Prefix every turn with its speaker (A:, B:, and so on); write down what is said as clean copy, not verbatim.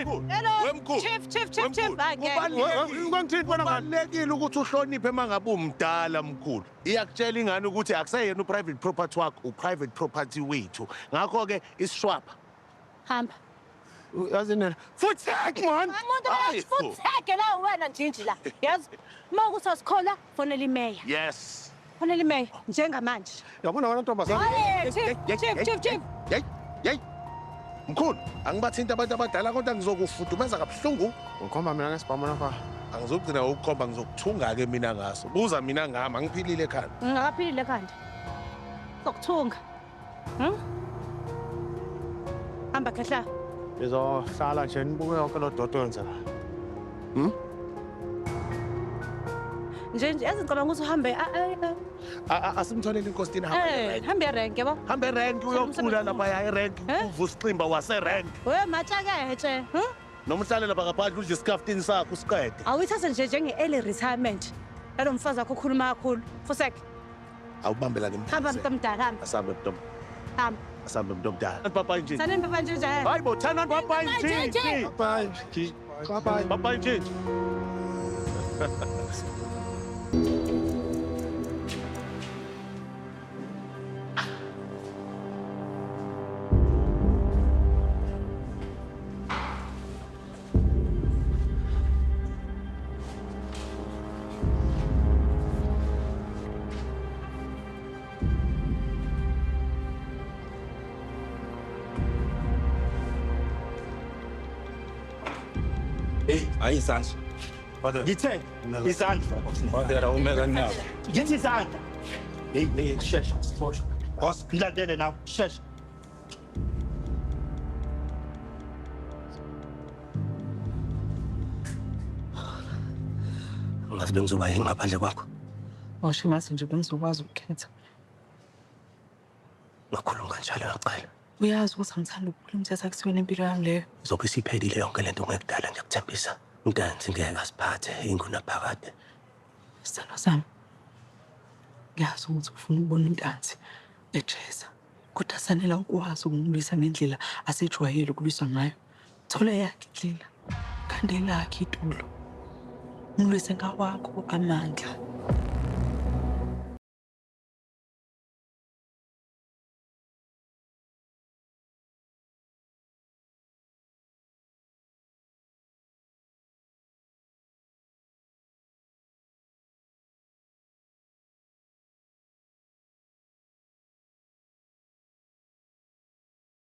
A: Wemkhulu.
B: Hello.
A: Wemkhulu.
B: Chief, chief, chief, chief.
A: Wemkhulu.
B: Angeke.
C: Ungangithinti wena ngani?
A: Kubalulekile ukuthi uhloniphe uma ngabe umdala mkhulu. Iyakutshela ingane ukuthi akuseyena u-private property wakho, u-private property wethu. Ngakho-ke isishwapha.
B: Hamba.
C: Yazi nina. Futhi man.
B: Umuntu
A: Hayi,
B: futhi futhi la wena njinji la. Yazi uma ukuthi asikhola fonela imeya.
A: Yes.
B: Fonela imeya njengamanje.
C: Yabona wena ntombazane.
B: Hayi, chief, chief, chief, chief.
A: Hey, hey. Mkhulu, angibathinti abantu abadala kodwa ngizokufudumeza kabuhlungu.
C: Ngikhomba mina ngesibhamu lapha.
A: Angizogcina ngokukhomba ngizokuthunga-ke mina ngaso. Buza mina ngami, angiphilile ekhanda.
B: Ngingakaphilile ekhanda. Sokuthunga. Hamba khehla.
C: Ngizohlala nje nibuke yonke lo dodo wenzeka.
B: Nje nje yazi ngicabanga ukuthi uhambe
A: Asimtholele inkostina hamba erenki.
B: hambe erenki yabo.
A: Hamba erenki uyocula laphaya erenki,
B: Eh?
A: uvusa uximba waserenki.
B: We matshaketshe.
A: Noma uhlale lapha ngaphandle udle isikhaftini sakho usiqede.
B: Awuyithathe nje njenge-early retirement. Lalo mfazi wakho ukhuluma kakhulu. Fusek,
A: Awubambela ke
B: hamba mntomdala hamba.
A: Asambe mntom.
B: Hamba.
A: Asambe mntomdala. Papa nje.
B: Saneni papa nje nje.
A: Hayi bo, thana papa nje.
C: Bye. Bye bye.
A: Papa nje.
D: Hey, hayi isandla. Ngithe isandla.
E: Father, awumeka nabo.
D: Ngithi isandla. Hey, hey, shesha, siboshwe. Boss, ngilandele nawe, shesha.
F: Ngazi bengizoba yini ngaphandle kwakho.
G: Washo ngathi nje bengizokwazi ukukhetha.
F: Ngakhuluma kanjalo ngiyacela.
G: Uyazi ukuthi angithandi ukuphula umthetho akusiwena impilo yami leyo.
F: Izobe isiphelile yonke lento ngekudala ngiyakuthembisa. Umntanzi ngeke asiphathe ingunaphakade.
G: Sithandwa sami. Ngiyazi ukuthi ufuna ukubona untanzi ejeza. Kodwa sanela ukwazi ukumlwisa ngendlela asejwayele ukulwiswa ngayo. Thole yakhe indlela. Khande lakhe itulo. Umlwise ngawakho amandla.